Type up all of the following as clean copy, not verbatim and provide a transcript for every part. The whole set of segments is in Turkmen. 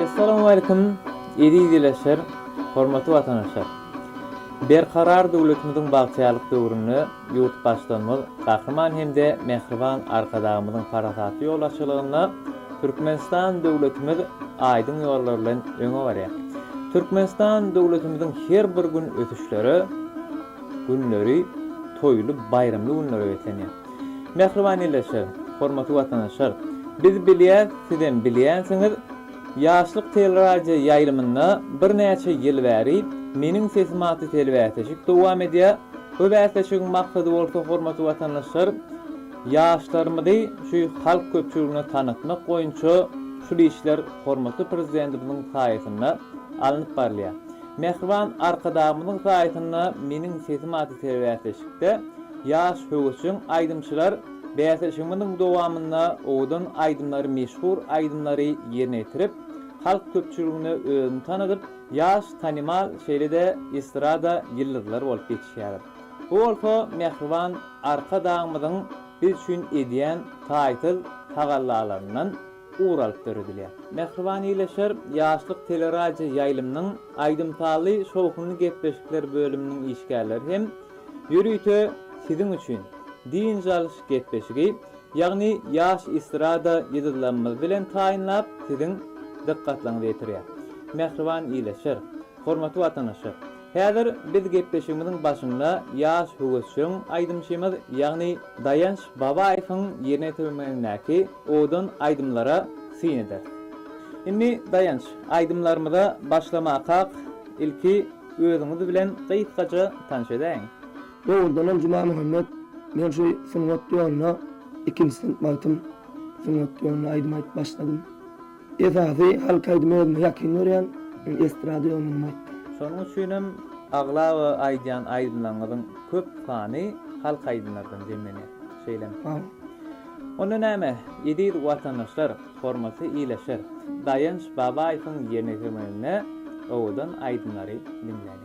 Essalawmaleýkim eziz ildeşler, hormatly watandaşlar! Berkarar döwletimiziň bagtyýarlyk döwründe ýurt Baştutanymyz Gahryman hem-de mähriban Arkadagymyzyň parasatly ýolbaşçylygynda Türkmenistan döwletimiz aýdyň ýollar bilen öňe barýar. Türkmenistan döwletimiziň her bir gün ösüşlere, günleri toýly, baýramly günlere beslenýär. Mähriban ildeşler, hormatly watandaşlar! Biz bilýäs, sizem bilýänsiňiz, Ýaşlyk teleradio ýaýlymynda birnäçe ýyl bäri Meniň sesim atly telebäsleşik dowam edýär. Bu bäsleşigiň maksady bolsa hormatly watandaşlar, ýaşlarymyzy şu halk köpçüligine tanatmak boýunça şul işler hormatly Prezidentimiziň saýasynda alnyp barylýar. Mähriban Arkadagymyzyň saýasynda Meniň sesim atly telebäsleşikde ýaş höwesjeň aýdymçylar Bäsleşigimiziň dowamynda owadan aýdymlary meşhur aýdymlary ýerine ýetirip, halk köpçüligine özüni tanadyp, ýaş tanymal şeýle-de estrada ýyldyzlary bolup ýetişýärler. Bu bolsa mähriban Arkadagymyzyň biz üçin edýän taýsyz tagallalaryndan ugur alyp döredilýär. Mähriban ildeşler, Ýaşlyk teleradio ýaýlymynyň aýdym-sazly şowhunly gepleşikler bölüminiň işgärleri hem Ýörite siziň üçin dynç alyş gepleşigi, ýagny ýaş estrada ýyldyzlarymyz bilen taýynlap siziň dykgatlaryňyza ýetirýär. Mähriban ildeşler, hormatly watandaşlar! Häzir biz gepleşigimiziň başynda ýaş höwesjeň aýdymçymyz, ýagny Daýanç Babaýewiň ýerine ýetirmegindäki owadan aýdymlara syn ederis. Indi Daýanç, aýdymlarymyza başlamakak ilki Özüňiz bilen gysgaça tanyş edäýiň. Dogrudanam Jumamuhammet men şu sungat ýoluna ikinji synp wagtym sungat ýoluna aýdym aýdyp başladym. Esasy halk aýdymy özüme ýakyn görýän, men estrada ýolunam aýtdym. Şonuň üçinem aglaba aýdýan aýdymlaryňyzyň köp sany halk aýdymlardan jemlenýär. Şeýlemi? Hawa. Onda näme, eziz watandaşlar, Hormatly ildeşler, Daýanç Babaýewiň ýerine ýetirmeginde owadan aýdymlary diňläliň.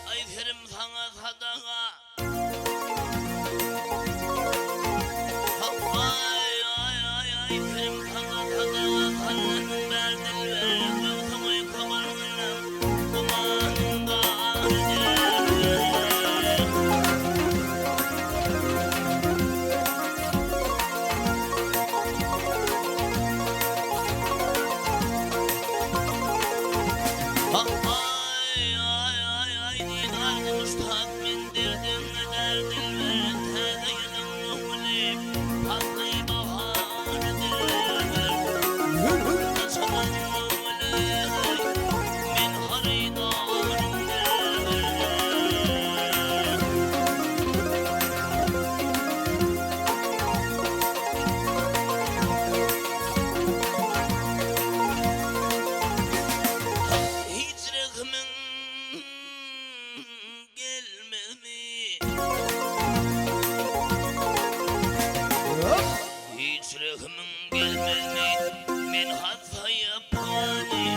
Aý serim saňa sadaga. Aý aý aý aý serim saňa sadaga Sallanyn bär dilber göwsüňi köňül Gumanyň gany dilber. Hiç rehmiň gelmezmi? Hiç rehmiň gelmezmi? Men hasaýa pany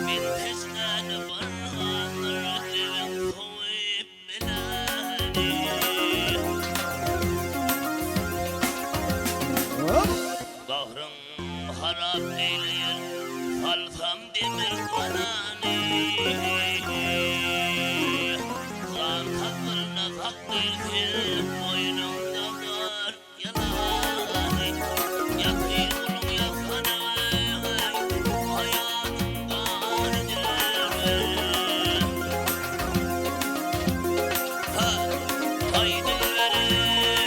Men teşnäni bargandyr Lebiň suwy Bagryň harap eýleýär, salsam demir galany. Jan sabryna saklaýar sen, boýnuňda bar ýalany. Ýatyr guluň ýakanyny, haýanyň gany dilber.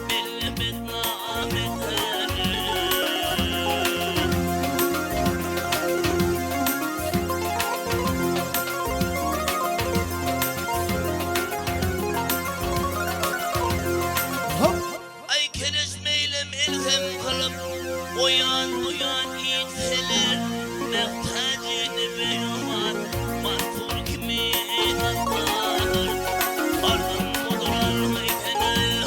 Belle betnam eder. Aý keleş meýlem elhem kylyp, Oýan buýan itseler, Mähtäjini beýowan, Mansur kimi tapar. Arzym budur algaý seneý.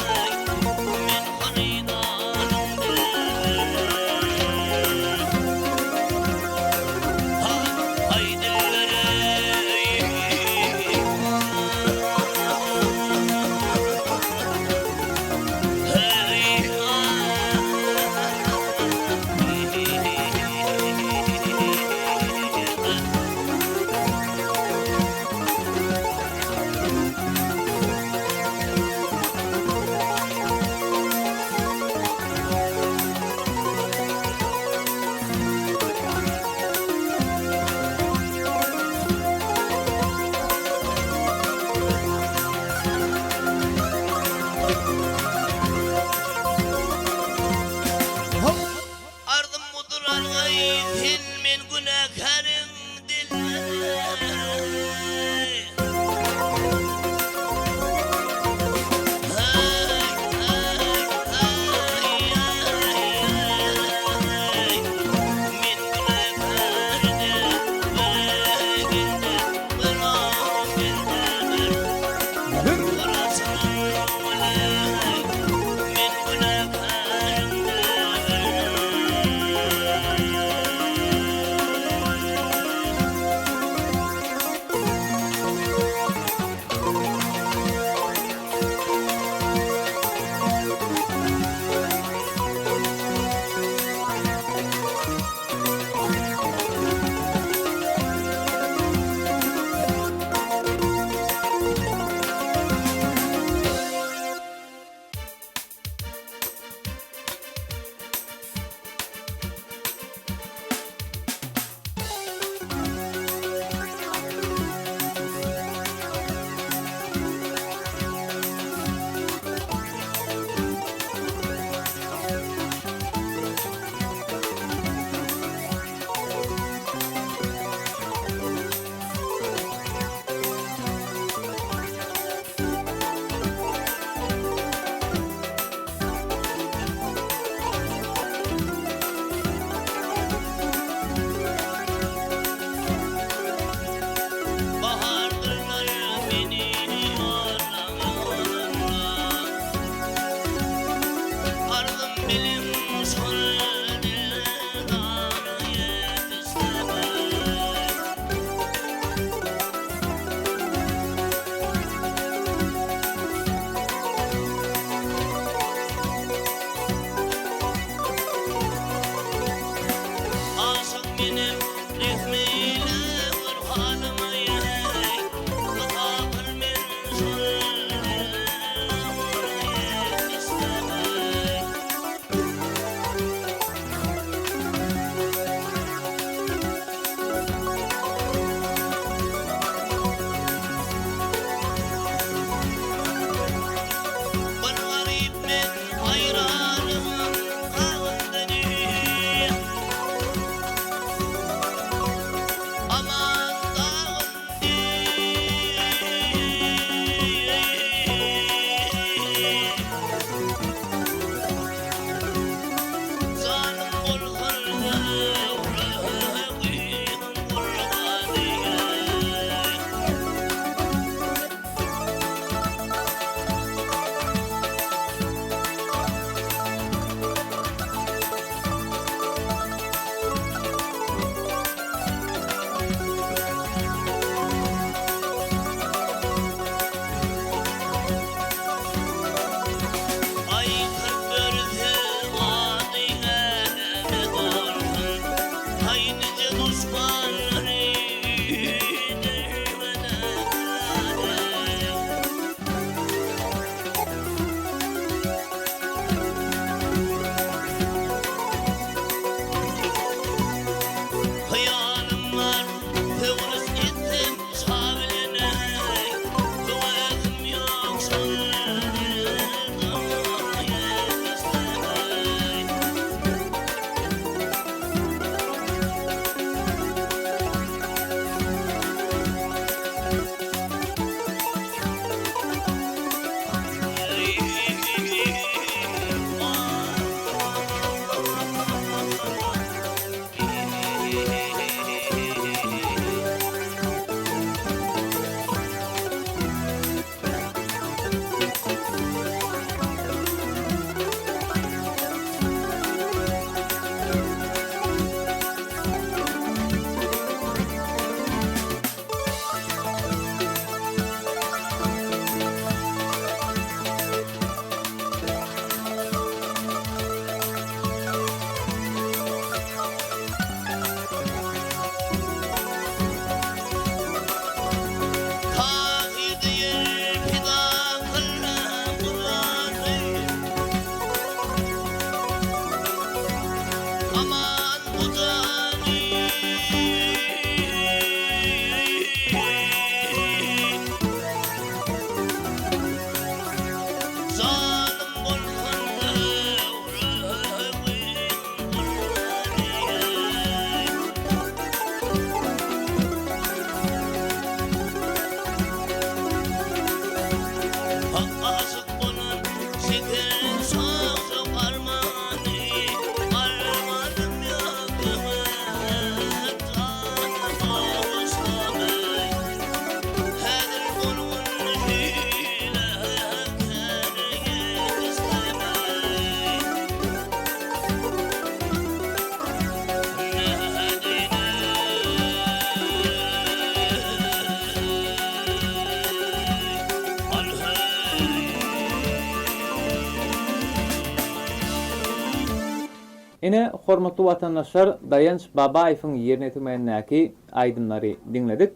Ine, hormatly watandaşlar, Daýanç Babaýewiň ýerine ýetirmegindäki aýdymlary diňledik.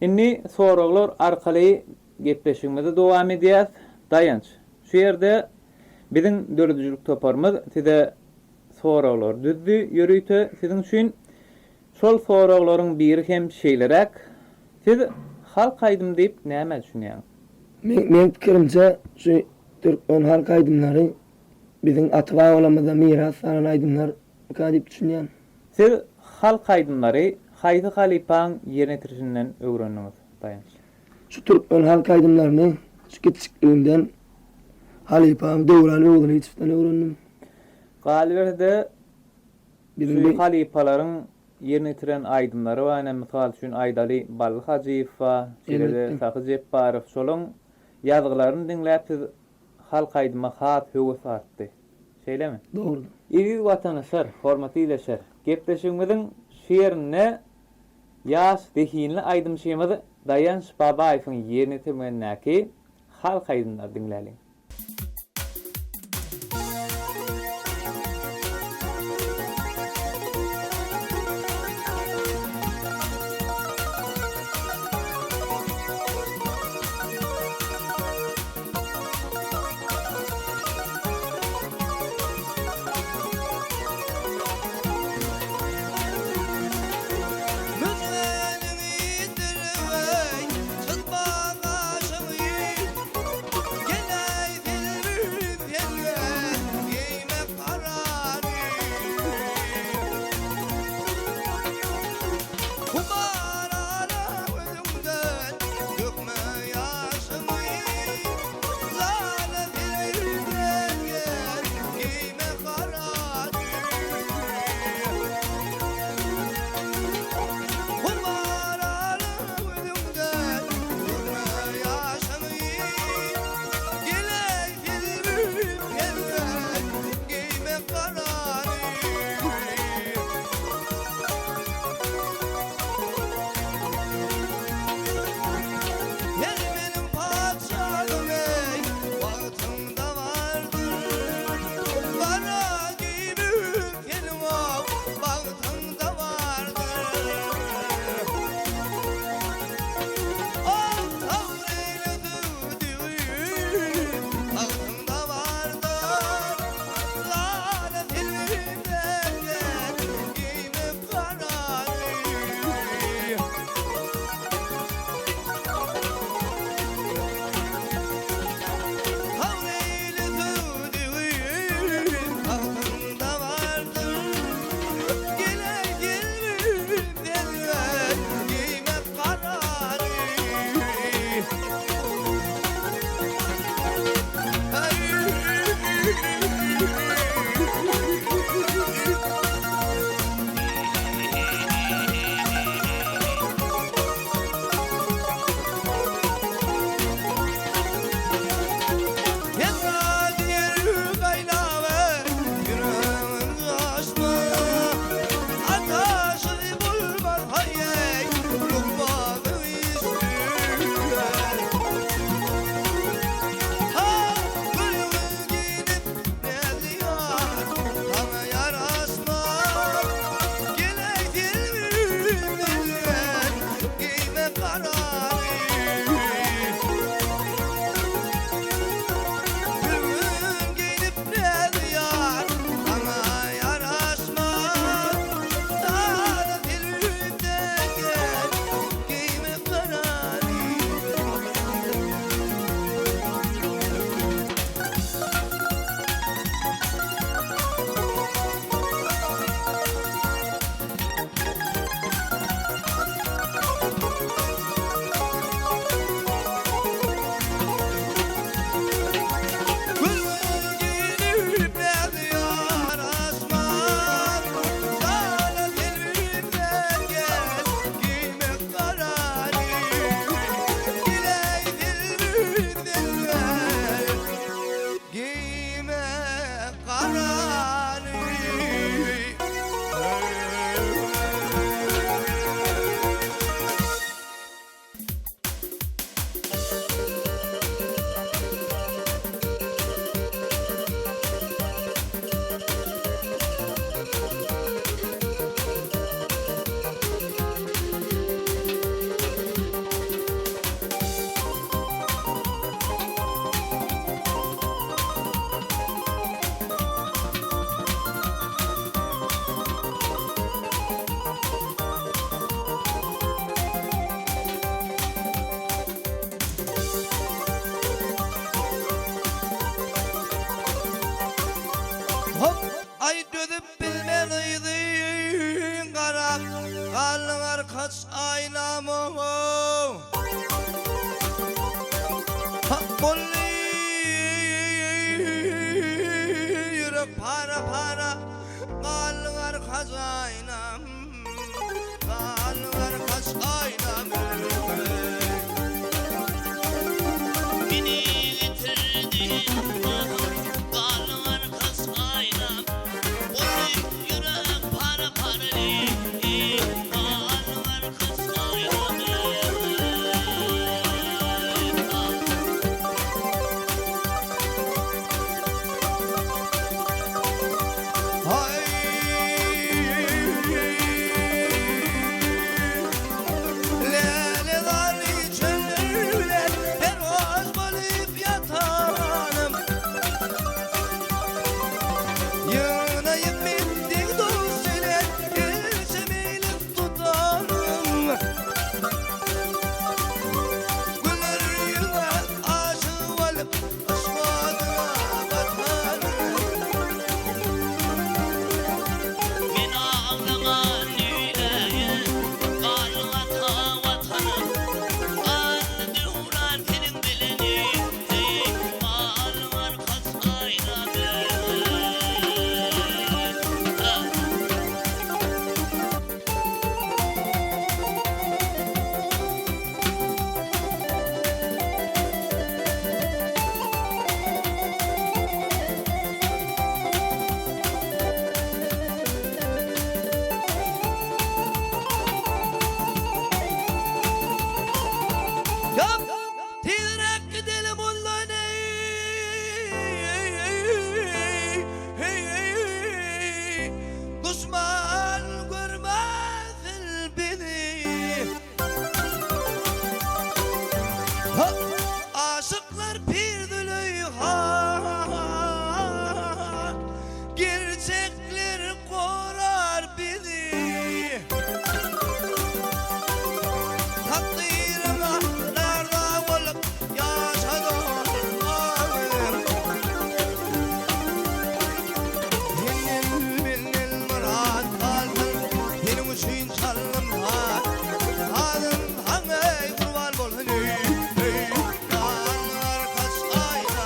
Indi soraglar arkaly gepleşigimizi dowam edýäs. Daýanç, şu ýerde biziň döredijilik toparymyz size soraglar düzdi ýörite siziň üçin. Şol soraglaryň biri hem şeýleräk, Siz halk aýdymy diýip nämä düşünýäňiz? Meň pikirimçe şu türkmen halk aýdymlary biziň ata-babalarymyzdan miras galan aýdymlarmyka diýip düşünýän. Siz halk aýdymlary haýsy halypaň ýerine ýetirişinden öwrendiňiz, Daýanç? Şu türkmen halk aýdymlaryny şu kiçjikligimden halypam Döwran Öwezgylyçowdan öwrendim. Galyberse-de, Şu halypalaryň ýerine ýetiren aýdymlary bar, ine, mysal üçin aýdaly, Bally Hajyýew bar, şeýle-de Sahy Jepbarow, şolaň ýazgylaryny diňläp siz halk aýdyma has höwes artdy. Şeýlemi? Dogry. Eziz watandaşlar, hormatly ildeşler, gepleşigimiziň şu ýerinde ýaş zehinli aýdymçymyz Daýanç Babaýewiň ýerine ýetirmegindäki halk aýdymlary diňläliň. Müjgäniňi dilweý, çyzma gaşyňy. Çözüp bilmez yzyň garap, Galdyň arkaç aýnam-ow. Hak boldy ýürek para-para, Galdyň arkaç aýnam, Galdyň arkaç aýnam. Meni getirdi Galyň arkas aýnam Boldy ýürek para-para Galyň arkas aýnam. Lälezarly çöller bilen perwaz bolup ýatanym. Ýygnaýyp mitdik dost bilen ilçe meýlis tutanym. Güler ýüze aşyk bolup yşk oduna batanym. Men aglaman neýläýin, galyň ata Watanym. Ganly döwran seniň bilen ýitdi, galyň arkaç aýna Ýok, tizräk gideli mundan eý, Duşman görmesin bizi. Aşyklar pir Züleýha, Gerçekler gorar bizi. Takdyryma narza bolup ýaşadym. Senden menden myrat galsyn, Seniň üçin çaldym saz. Sazym saňa eý gurban bolsun eý, eý, Arkaç aýna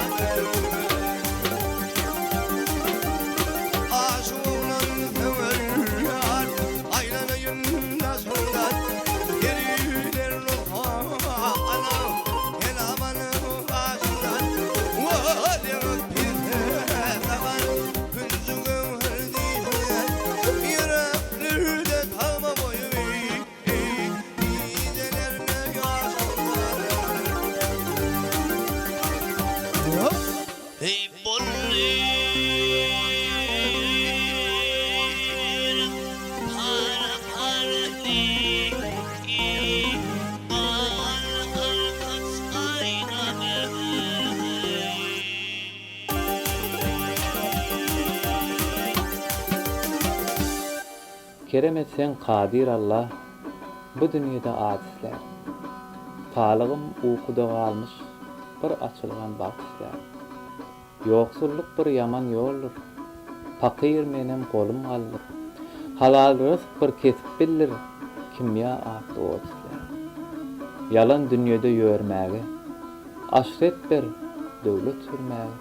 Aşyk oglan söwer ýar, Aýlanaýyn daşyňdan. Erider ruhuma alaw, Kelamanyň gaşyndan. Deňiz pisse taban, Hünji göwher dişinden. Ýüreklerde tagma goýup, eý, Gijelerine ýaşaýan. Heý boldy para-para diý, Gal-galkaç aýnamy. Kerem etseň Kadyr Alla bu dünýede at islär. Talygym ukuda galmyş bir açylgan bagt islär. Ýoksullyk bir ýaman ýoldur, pakyr menem golum galdyr. Halal ryzk bir kesip bildir, kimýa atly ot islär. Ýalan dünýede ýörmäge, aşret ber döwlet sürmäge.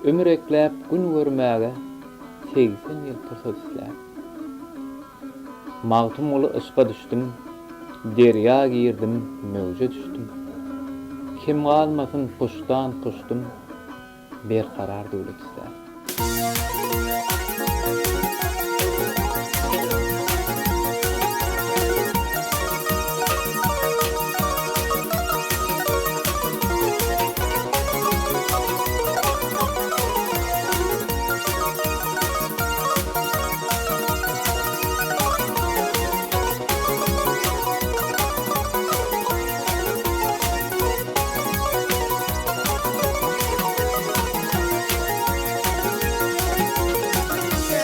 Ömür ekläp gün görmäge, 80 ýyl pursat islär. Magtymguly yşka düşdüm, Derýa girdim, möwje düşdüm. Kem galmasyn puşdan puşdum, Berkarar döwlet islär.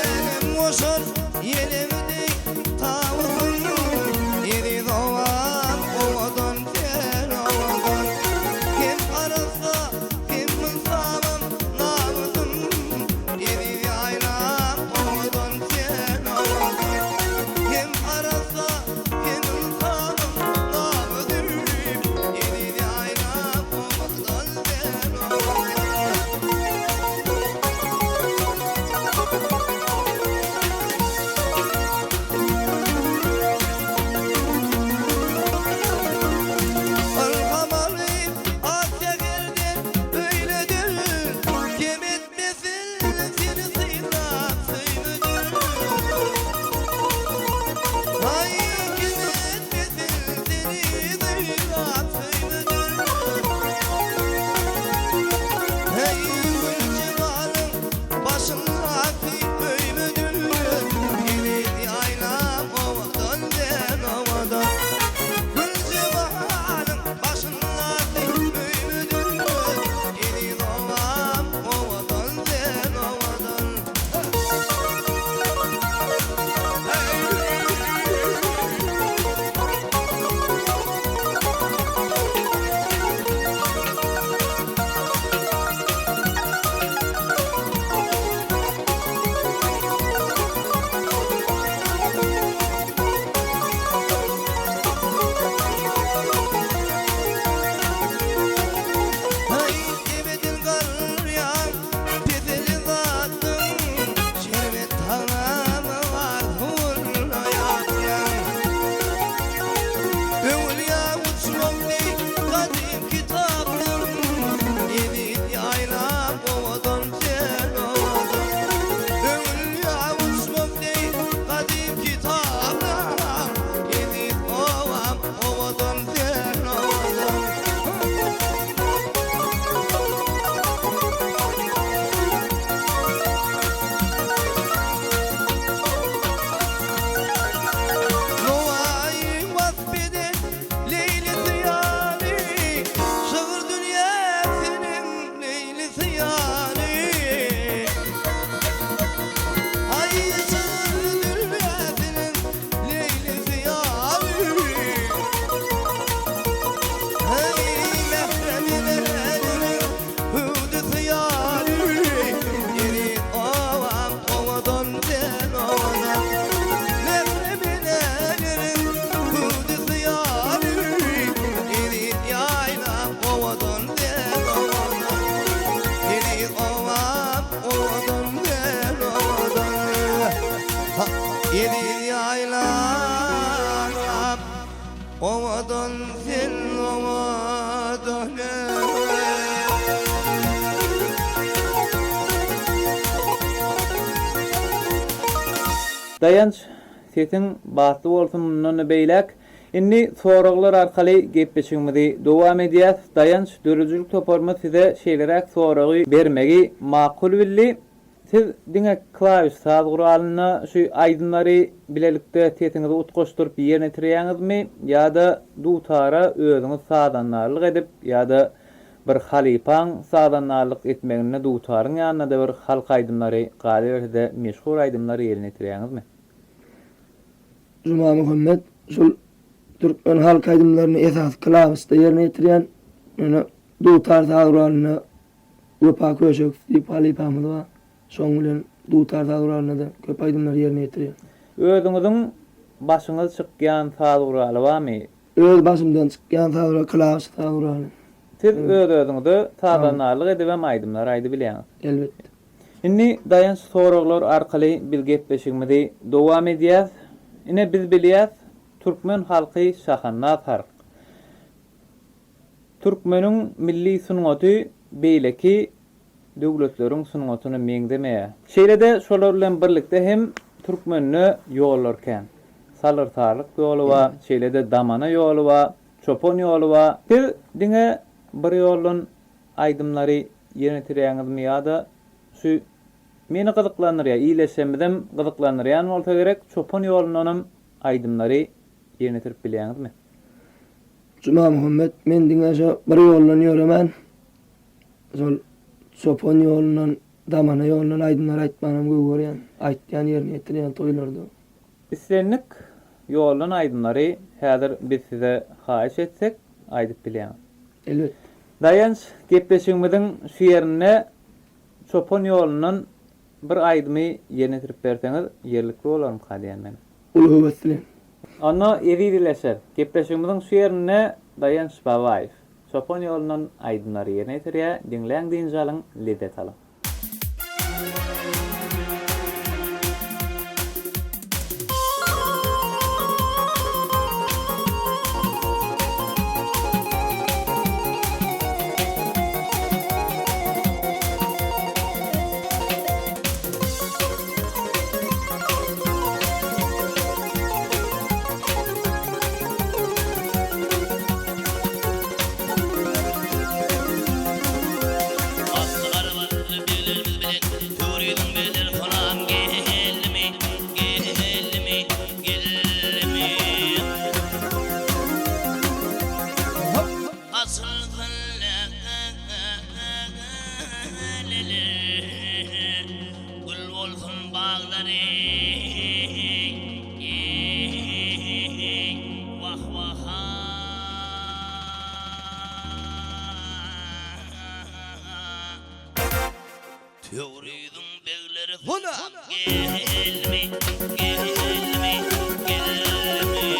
Älem goşar ýelegi deý tawusyn, Eziz obam owadan sen owadan. Hem arassa hem ynsabym namysym, Eziz ýaýlam owadan. Eziz ýaýlam Owadan sen owadan Daýanç, sesiň batly bolsun mundan-da beýläk. Indi soraglar arkaly gepleşigimizi dowam edýäs. Daýanç, döredijilik toparymyz size şeýleräk soragy bermegi makul bildi. Siz diňe klawiş saz guralynda şu aýdymlary bilelikde sesiňizi utgaşdyryp ýerine ýetirýäňizmi ýa-da dutara özüňiz sazandarlyk edip ýa-da bir halypaň sazandarlyk etmeginde dutaryň ýanynda-da bir halk aýdymlary galyberse-de meşhur aýdymlary ýerine ýetirýäňizmi? Jumamuhammet şul türkmen halk aýdymlaryny esasy klawişde ýerine ýetirýän, ýöne dutar saz guralynda Wepa Köşekow diýip halypamyz bar. Şoň bilen dutar saz guralynda-da köp aýdymlary ýerine ýetirýär. Özüňiziň başyňyz çykýan saz guraly barmy? Öz başymdan çykýan saz guraly klawiş saz guraly. Siz öz-özüňize sazandarlyk edibem aýdymlar aýdybilýäňiz. Elbetde. Indi daýanç soraglar arkaly biz gepleşigimizi dowam edýäs. Ine biz bilýäs, türkmen halky şahandaz halk. Türkmeniň milli sungaty beýleki döwletleriň sungatyna meňzemeýär. Şeýle-de şolar bilen birlikde hem türkmende ýollar kän. Salyr-Saryk ýoly bar, şeýle-de Damana ýoly bar, Çopan ýoly bar. Siz diňe bir ýoldan aýdymlary ýerine ýetirýäňizmi ýa-da şu meni gyzyklandyrýar, ildeşlerimizem gyzyklandyrýan bolsa gerek, Çopan ýolundanam aýdymlary ýerine ýetirip bilýäňizmi? Jumamuhammet, men diňe şo bir ýoldan ýöremän, şol çopan ýolundan, damana ýolundan aýdymlar aýtmanam gowy görýän. Aýtýan, ýerine ýetirýän toýlarda. Islendik ýoldan aýdymlary häzir biz size haýyş etsek, aýdyp bilýäňiz. Elbetde. Daýanç, gepleşigimiziň şu ýerinde çopan ýolundan Bir aýdymy ýerine ýetirip berseňiz ýerlikli bolarmyka diýýän men. Uly höwes bilen. Onda eziz ileşer, gepleşigimiziň şu ýerinde Daýanç Babaýew, Çopan ýolundan aýdymlary ýerine ýetirýär, diňläň dynç alyň, lezzet alyň. Atly arabaly beglerimiz bilen Töwriziň begleri sonam geldimi, geldimi, geldimi? Açylsyn läleler, Gül bolsun baglary, Wah, wah-a. Töwriziň begleri honam geldimi, geldimi, geldimi?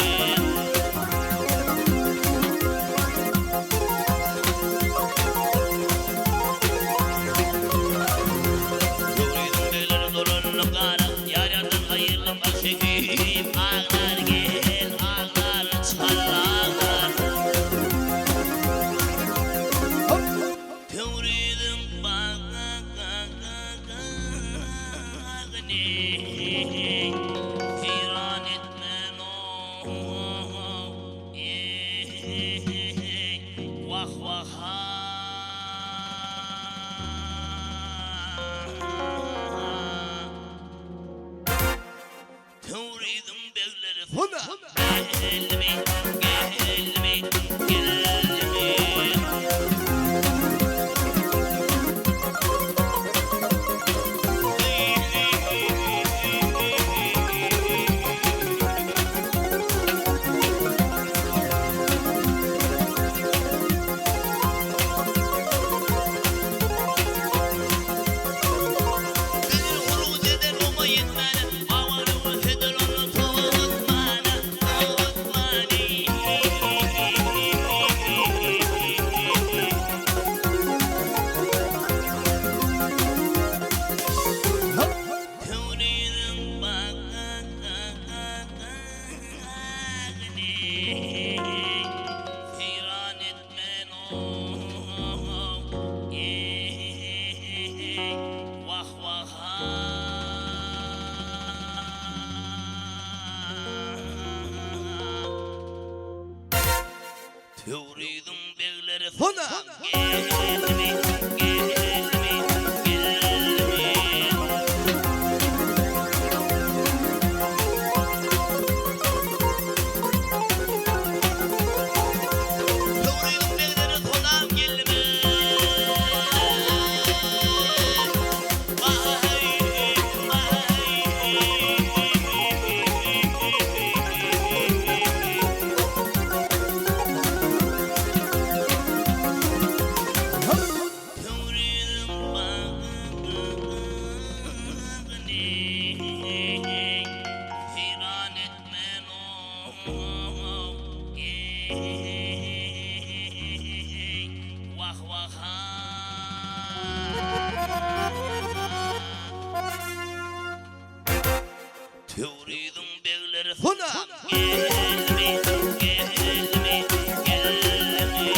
Töwriziň begleri dolandy gala, Ýar-ýardan aýrylyp al çekip, Aglar gel, aglar, çal aglar. Töwriziň bagyny Seýran etmän o-eý, wah-wah-ha. Töwriziň begleri geldimi, geldimi, geldimi? Dil huruj eder oňa ýetmäne, Awara we heder onda toba batmana. Töwriziň begleri sonam geldimi, geldimi, geldimi. Töwriziň begleri sonam geldimi. Töwriziň begleri sonam geldimi, geldimi, geldimi.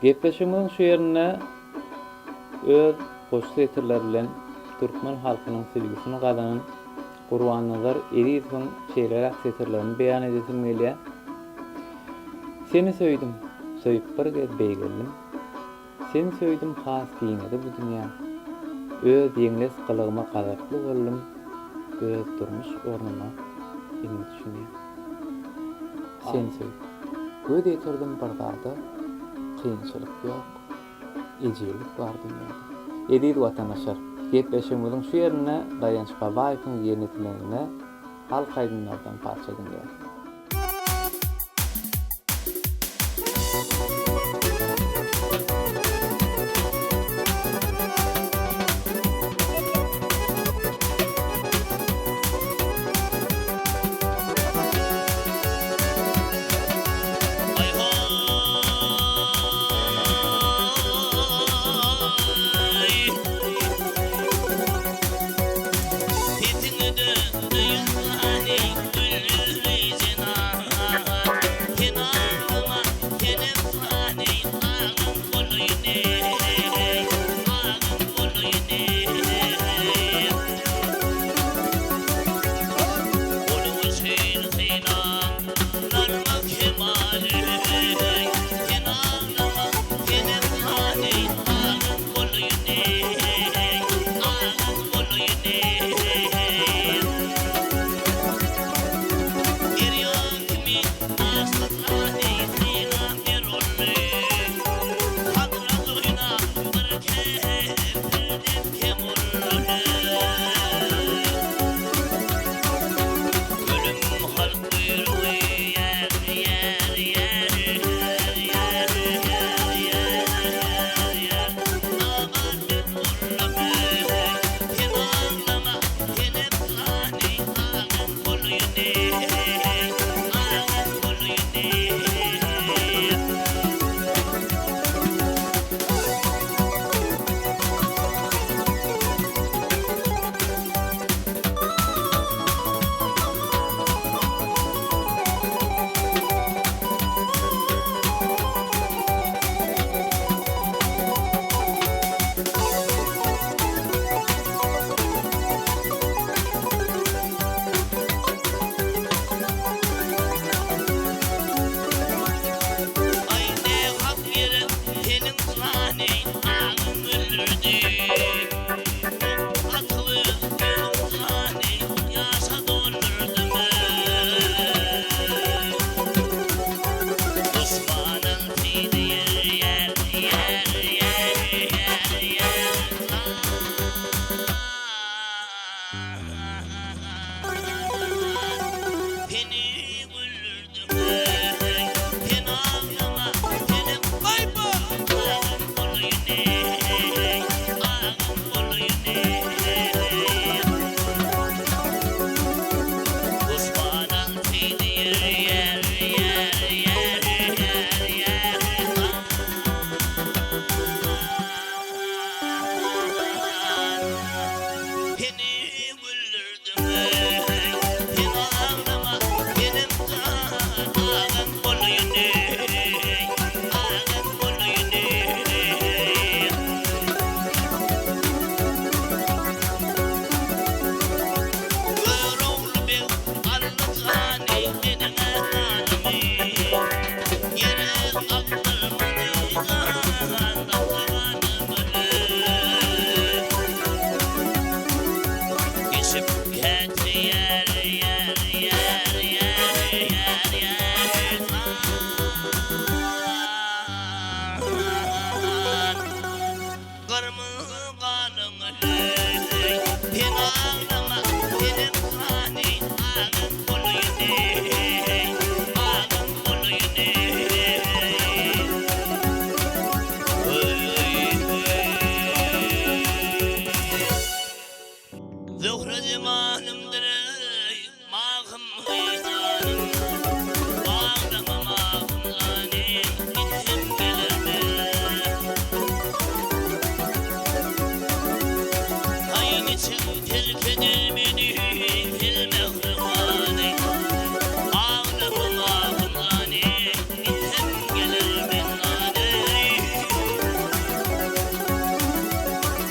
Gepleşigimiziň şu ýerinde öz goşgy setirleri bilen türkmen halkynyň söýgüsini gazanan Gurbannazar Ezizowyň şeýleräk setirlerini beýan edesim gelýär. Seni söýdüm, söýüp bir gez beýgeldim. Seni söýdüm has giňedi bu dünýäm. Öz ýeňles gylygyma gazaply boldum, Öz durmuş ornuma indi düşünýän. Seni söýüp, göz ýetirdim bir zada, Kynçylyk ýok, ejizlik bar dünýäde. Eziz watandaşlar, gepleşigimiziň şu ýerinde Daýanç Babaýewiň ýerine ýetirmeginde halk aýdymlardan parça diňleýäris.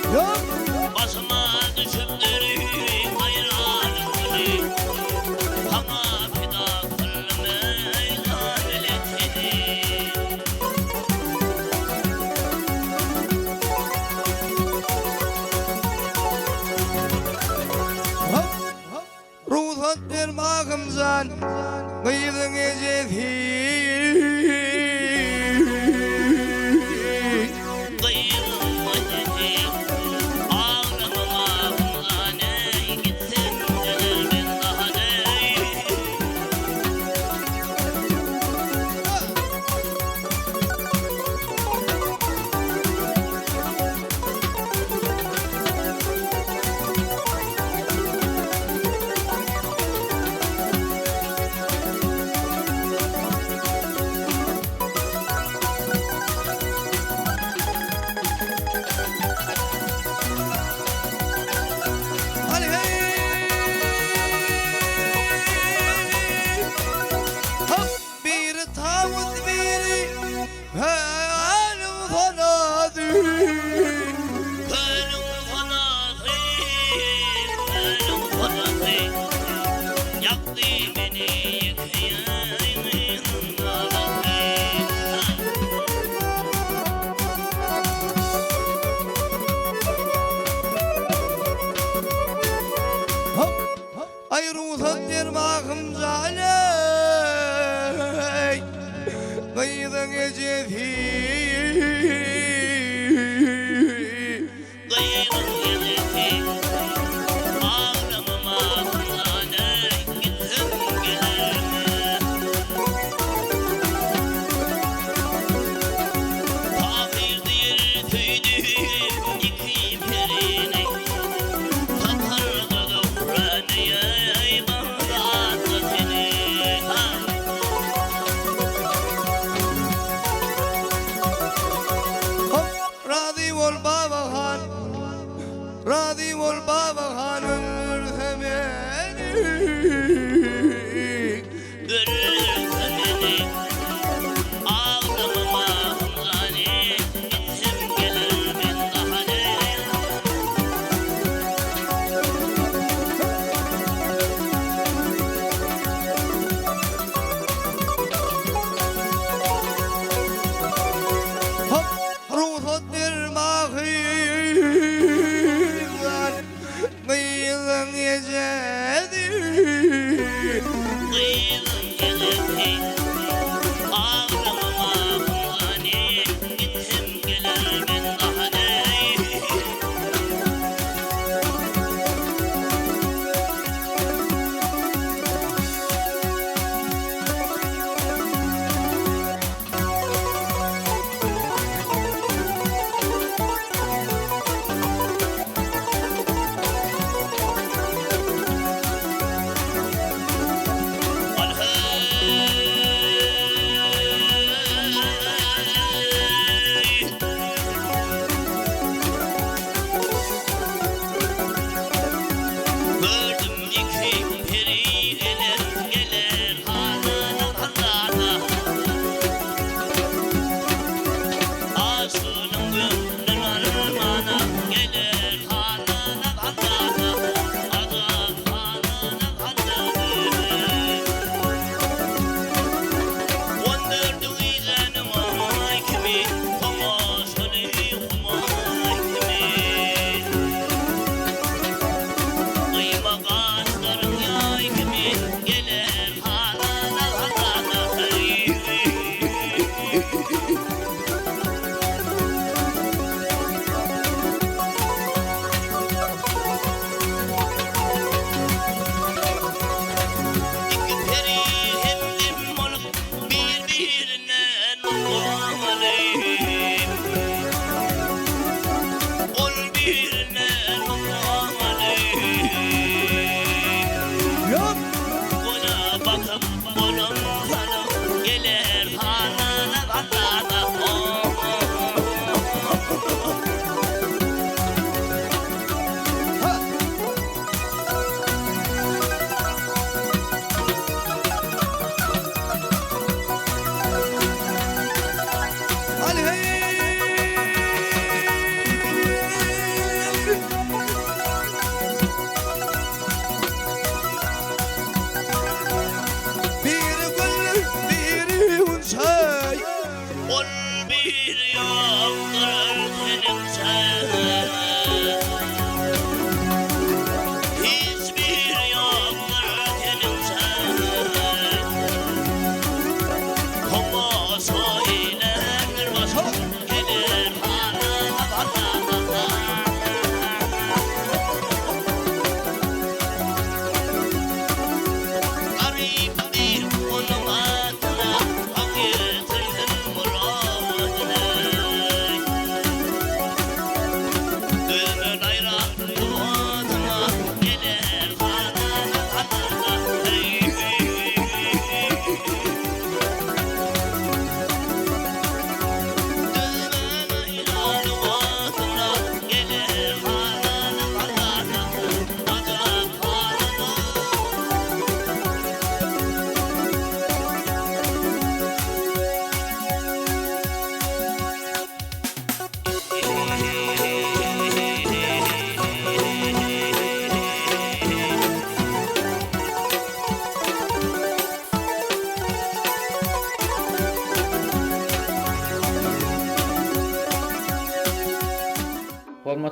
Başyma düşüpdir aýralyk güni, Saňa pida kyldym eý jan ile teni. Rugsat ber Magymjan, gyzyň ejesi. Gyzyň ejesi, aglama Magymjan eý, Gitsem geler men daha eý. Hany heý! Hop! Biri tawus biri Kölüň sonasy. Kölüň sonasy, kölüň sonasy, Ýakdy meni ýeke ýaýynyň nalasy. Hop! Aý rugsat ber Mahym jan eý, Gyzyň ejesi. Gyzyň ejesi, Aglama Mahym jan eý, Gitsem gelerme. Tahyr diýer söýdüm iki perini, Tatardy döwrany eý, Bagdatda seni. Ha! Hop! Razy bol Baba han, Razy bol Baba han öldürse meni. Öldürse meni, Aglama Mahym jany, Gitsem geler men daha eý. Hop! Rugsat ber Mahym jan.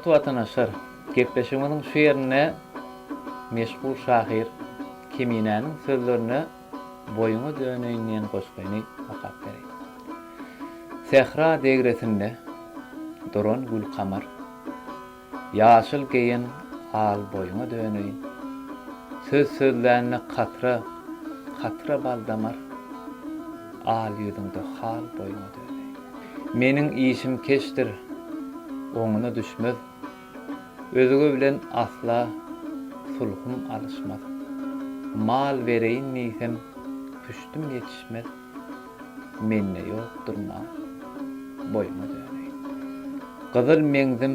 Hormatly watandaşlar, gepleşigimiziň şu ýerinde meşhur şahyr Keminäniň sözlerine Boýuňa döneýin diýen goşgyny okap bereýin. Sähra degresinde duran gül-kamar, Ýaşyl geýen al boýuňa döneýin. Söz sözlände katra, katra bal damar, Al ýüzüňde hal boýuňa döneýin. Meniň işim keşdir, oňuna düşmez, Özge bilen asla sulhum alyşmaz. Mal bereýin diýsem, küşdüm ýetişmez, Mende ýokdur mal, boýuňa döneýin. Gyzyl meňzim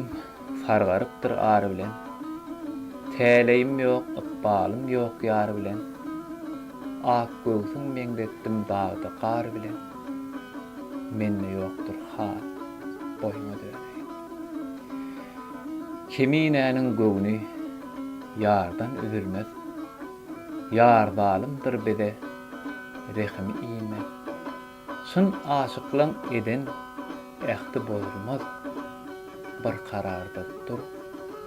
sargarypdyr ar bilen, Täleýim ýok, ykbalym ýok ýar bilen, Ak göwsüň meňzetdim dagda gar bilen, Mende ýokdur hal, boýuňa döneýin. Keminäniň göwni ýardan üzülmez, Ýar zalymdyr bize, rehimi inmez. Çyn aşyklaň eden ähdi bozulmaz, Bir kararda dur,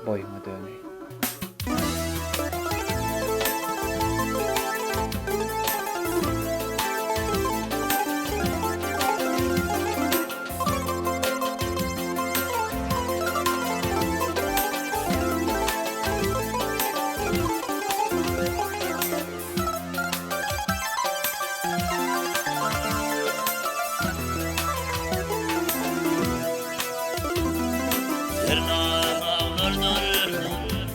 boýuňa döneýin. Derman aglardyr.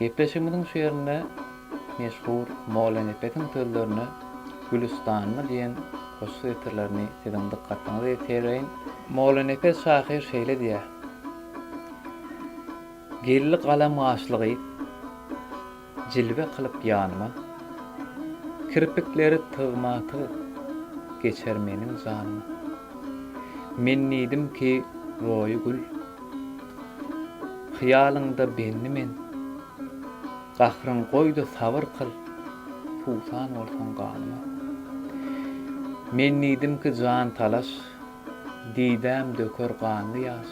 Gepleşigimiziň şu ýerinde meşhur Mollanepesiň sözlerine Gülüstanyma diýen goşgy setirlerini siziň dykgatyňyza ýetireýin. Mollanepes şahyr şeýle diýýär, Geldi galam gaşly gyz, Jilwe kylyp ýanyma, Kirpikleri tygma-tyg, Geçer meniň janyma. Men diýdim ki, roýy gül, Hyýalyňda bendi men. Gahryň goý-da sabyr kyl, Suwsan bolsaň ganyma. Men diýdim ki, jan talaş, Didäm döker ganly ýaş.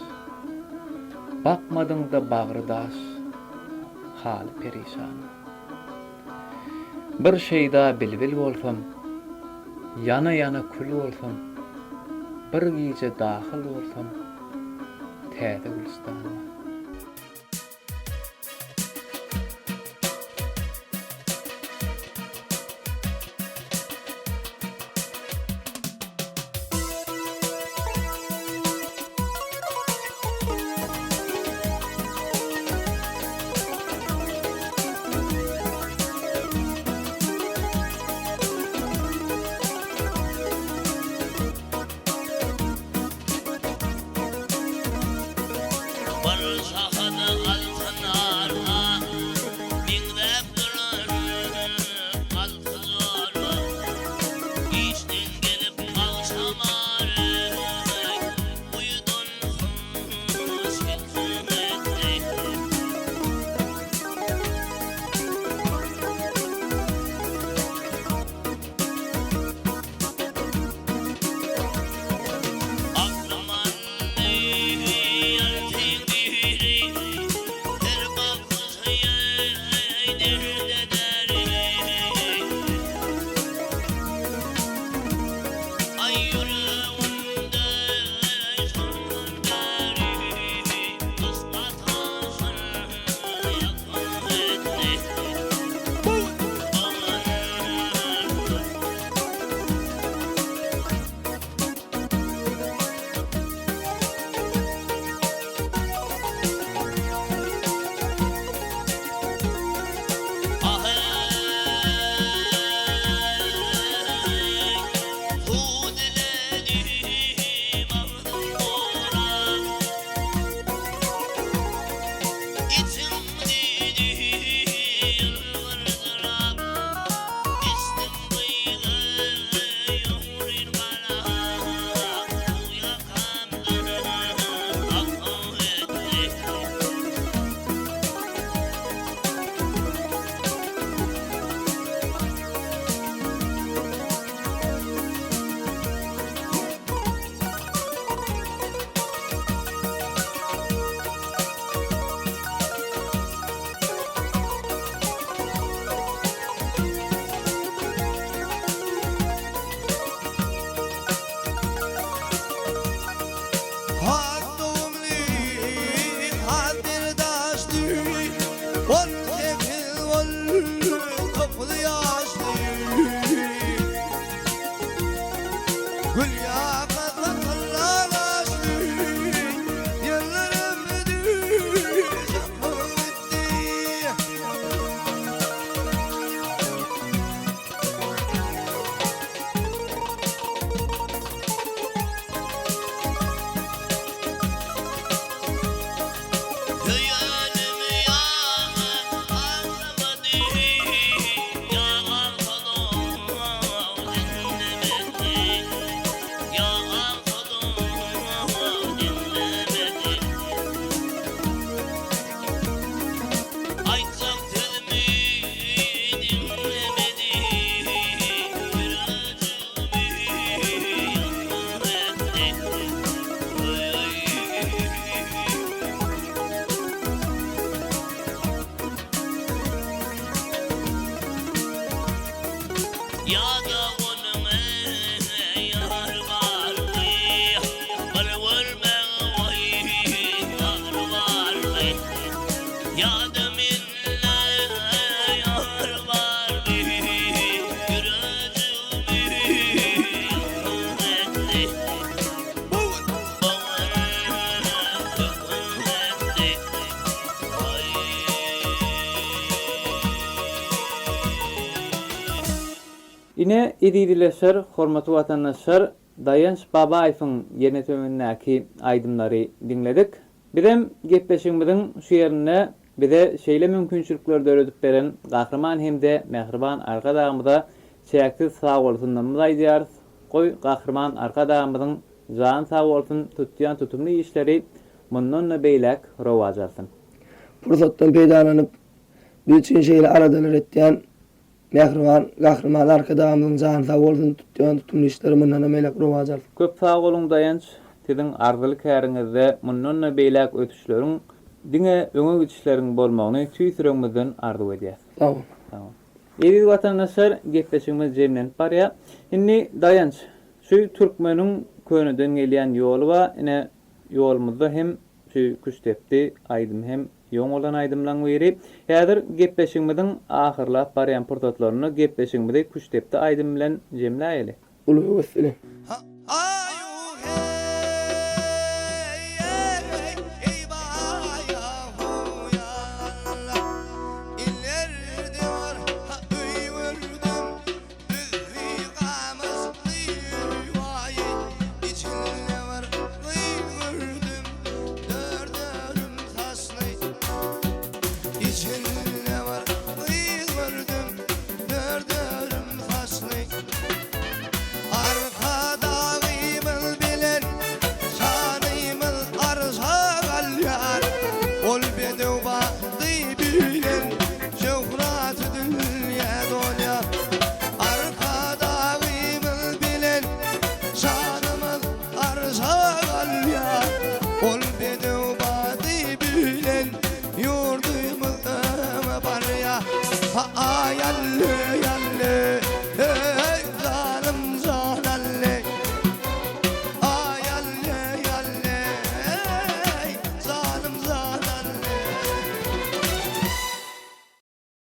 Bakmadyň-da bagry daş, Haly perişana. Bir şeýda bilbil bolsam, Ýana-ýana kül bolsam, Bir gije dahyl bolsam, Täze gülüstana. Ine, eziz ildeşler, hormatly watandaşlar, Daýanç Babaýewiň ýerine ýetirmegindäki aýdymlary diňledik. Bizem gepleşigimiziň şu ýerinde bize şeýle mümkinçilikleri döredip beren Gahryman hem-de mähriban Arkadagymyza çäksiz sagbolsunlarymyzy aýdýarys. Goý, Gahryman Arkadagymyzyň jany sag bolsun, tutýan tutumly işleri mundan-da beýläk rowaç alsyn. Pursatdan peýdalanyp, biz üçin şeýle aladalar etýän Mähriban Gahryman Arkadagymyzyň jany sag bolsun, tutýan tutumly işleri mundanam beýläk rowaç alsyn. Köp sag boluň Daýanç, siziň arzyly käriňizde mundan-da beýläk ösüşleriň, diňe öňe gidişleriň bolmagyny tüýs ýüregimizden arzuw edýäs. Sag boluň. Sag boluň. Eziz watandaşlar, gepleşigimiz jemlenip barýar. Indi Daýanç, şu türkmeniň köneden gelýän ýoly bar, ine ýolumyzda hem şu küştdepdi aýdymy hem Ýoň bolan aýdymlaň biri. Häzir gepleşigimiziň ahyrlap barýan pursatlarynda gepleşigimizi Küştdepdi aýdymy bilen jemläýeli. Uly höwes bilen. Içinde bir gyz gördüm, dört örüm saçly. Arkadagymyz bilen şanymyz arşa galýar.